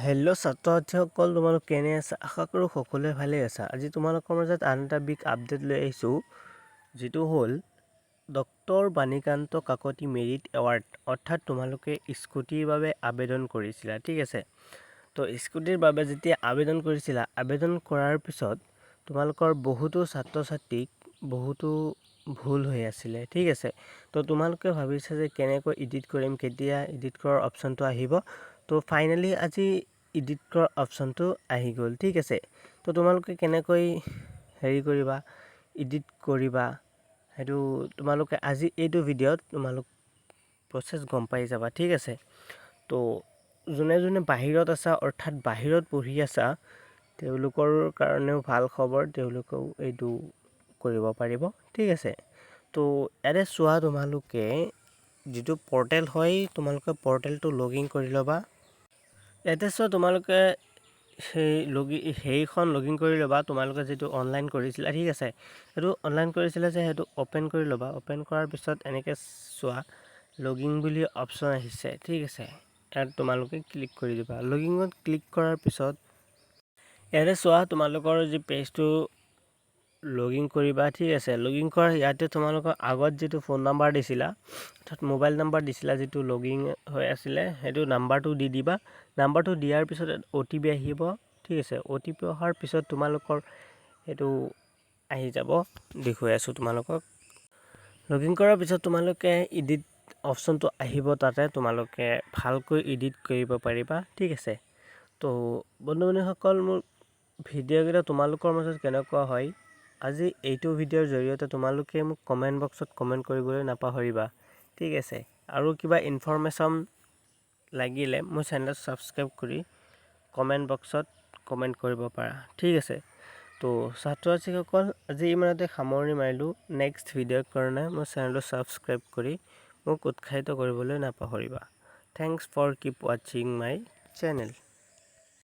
Hello' ছাত্ৰ ছাত্ৰীসকল, তোমালোক কেনে আছা? আশা কৰোঁ সকলোৱে ভালেই আছা। আজি তোমালোকৰ মাজত আন এটা বিগ আপডেট লৈ আহিছোঁ, যিটো হ'ল doctor Banikanta Kakati merit award. অৰ্থাৎ তোমালোকে স্কুটিৰ বাবে আবেদন কৰিছিলা, ঠিক আছে? তো স্কুটিৰ বাবে যেতিয়া আবেদন কৰিছিলা, আবেদন কৰাৰ পিছত তোমালোকৰ বহুতো ছাত্ৰ ছাত্ৰীক বহুতো ভুল হৈ আছিলে, ঠিক আছে? তো তোমালোকে ভাবিছা যে কেনেকৈ এডিট কৰিম, কেতিয়া এডিট কৰাৰ অপশ্যনটো আহিব। তো ফাইনেলি আজি এডিট কৰাৰ অপশ্যনটো আহি গ'ল, ঠিক আছে? তো তোমালোকে কেনেকৈ হেৰি কৰিবা, এডিট কৰিবা, সেইটো তোমালোকে আজি এইটো ভিডিঅ'ত তোমালোক প্ৰচেছ গম পাই যাবা, ঠিক আছে? তো যোনে যোনে বাহিৰত আছা, অৰ্থাৎ বাহিৰত পঢ়ি আছা, তেওঁলোকৰ কাৰণেও ভাল খবৰ, তেওঁলোকেও এইটো কৰিব পাৰিব, ঠিক আছে? তো ইয়াতে চোৱা, তোমালোকে যিটো পৰ্টেল হয়, তোমালোকে পৰ্টেলটো লগ ইন কৰি ল'বা। ইয়াতে চোৱা, তোমালোকে সেই সেইখন লগ ইন কৰি ল'বা। তোমালোকে যিটো অনলাইন কৰিছিলা, ঠিক আছে, সেইটো অনলাইন কৰিছিলা যে, সেইটো অ'পেন কৰি ল'বা। অ'পেন কৰাৰ পিছত এনেকৈ চোৱা, লগ ইন বুলি অপশ্যন আহিছে, ঠিক আছে? ইয়াত তোমালোকে ক্লিক কৰি দিবা। লগ ইনত ক্লিক কৰাৰ পিছত ইয়াতে চোৱা, তোমালোকৰ যি পেজটো লগ ইন কৰিবা, ঠিক আছে? লগ ইন কৰাৰ ইয়াতে তোমালোকৰ আগত যিটো ফোন নাম্বাৰ দিছিলা, অৰ্থাৎ মোবাইল নাম্বাৰ দিছিলা, যিটো লগ ইন হৈ আছিলে, সেইটো নাম্বাৰটো দি দিবা। নাম্বাৰটো দিয়াৰ পিছত অ'টিপি আহিব, ঠিক আছে? অ'টিপি অহাৰ পিছত তোমালোকৰ সেইটো আহি যাব। দেখুৱাই আছোঁ তোমালোকক। লগ ইন কৰাৰ পিছত তোমালোকে এডিট অপশ্যনটো আহিব, তাতে তোমালোকে ভালকৈ এডিট কৰিব পাৰিবা, ঠিক আছে? তো বন্ধু বান্ধৱীসকল, মোৰ ভিডিঅ'কেইটা তোমালোকৰ মাজত কেনেকুৱা হয় আজি এইটো ভিডিঅ'ৰ জৰিয়তে তোমালোকে মোক কমেণ্ট বক্সত কমেণ্ট কৰিবলৈ নাপাহৰিবা, ঠিক আছে? আৰু কিবা ইনফৰমেশ্যন লাগিলে মোৰ চেনেলত ছাবস্ক্ৰাইব কৰি কমেণ্ট বক্সত কমেণ্ট কৰিব পাৰা, ঠিক আছে? তো ছাত্ৰ ছাত্ৰীসকল, আজি ইমানতে সামৰণি মাৰিলোঁ। নেক্সট ভিডিঅ'ৰ কাৰণে মোৰ চেনেলটো ছাবস্ক্ৰাইব কৰি মোক উৎসাহিত কৰিবলৈ নাপাহৰিবা। Thanks for keep watching my channel.